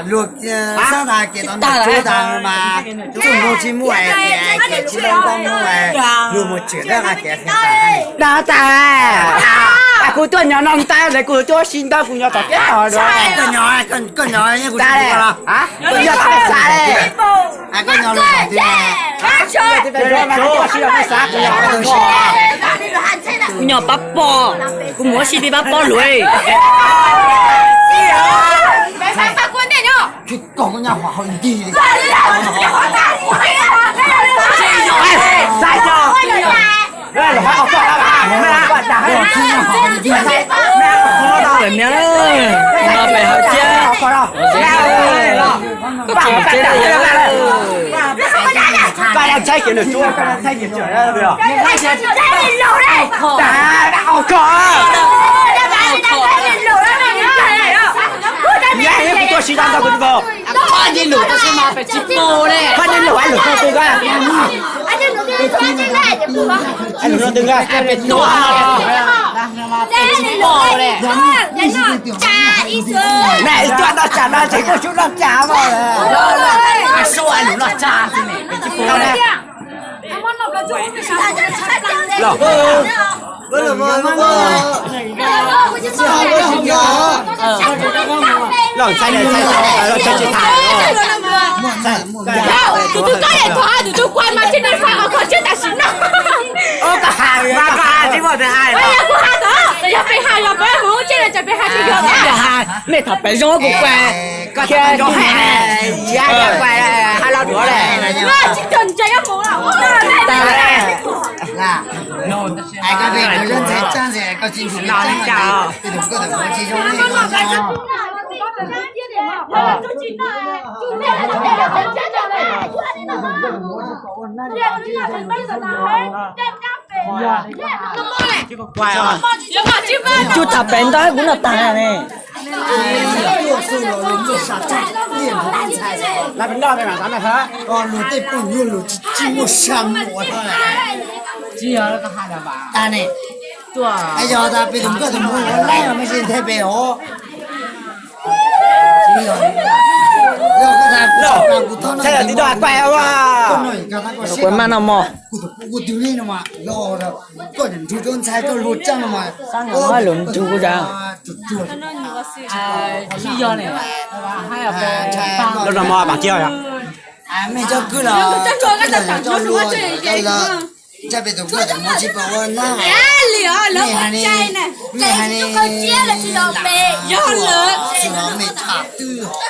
Luag xab tas kev tau nrog tsuag tas mas tsuag mus tsis muaj, kev tsis tau muaj, luag mus tseem dab qas kev qhia tas. Dab tas, kuv tuaj nyob no ntag, kuv tuaj sib ntawd kuv nyob tom teb tod. Koj nyob, koj nyob, koj nyob, koj nyob. Kuv nyob pab pog, kuv mus ua si ti pab pog luv. Tus tub koj niam thov tus tub kuaj mas tsis tau faj qhov tshwj tam sim no. Yog kuv has tod, yog peb has yog peb mus tsis tau peb has tsis yog. Mej thaum peb zoo kuv kuaj, koj thiaj zoo hais, yog kuaj has los duav lawm. Tsis tau ntse mus. Cub tham pem ntawd kuv noj tag ne. Luag tej poj niam luag tsis muaj sa muaj tag ne. Yog tas peb tus nkauj tus muam ua laib os, mej tsis nthe pem os. Kuv mas no mog. Lub no mog, pas kiag os. Mej cov kwv los, cov lus, cov lus, ntshai peb tus nkauj tus muam tsis pom ua nab. Mej hais li, mej hais li, yog lawm, mej tham twb, tsis twb.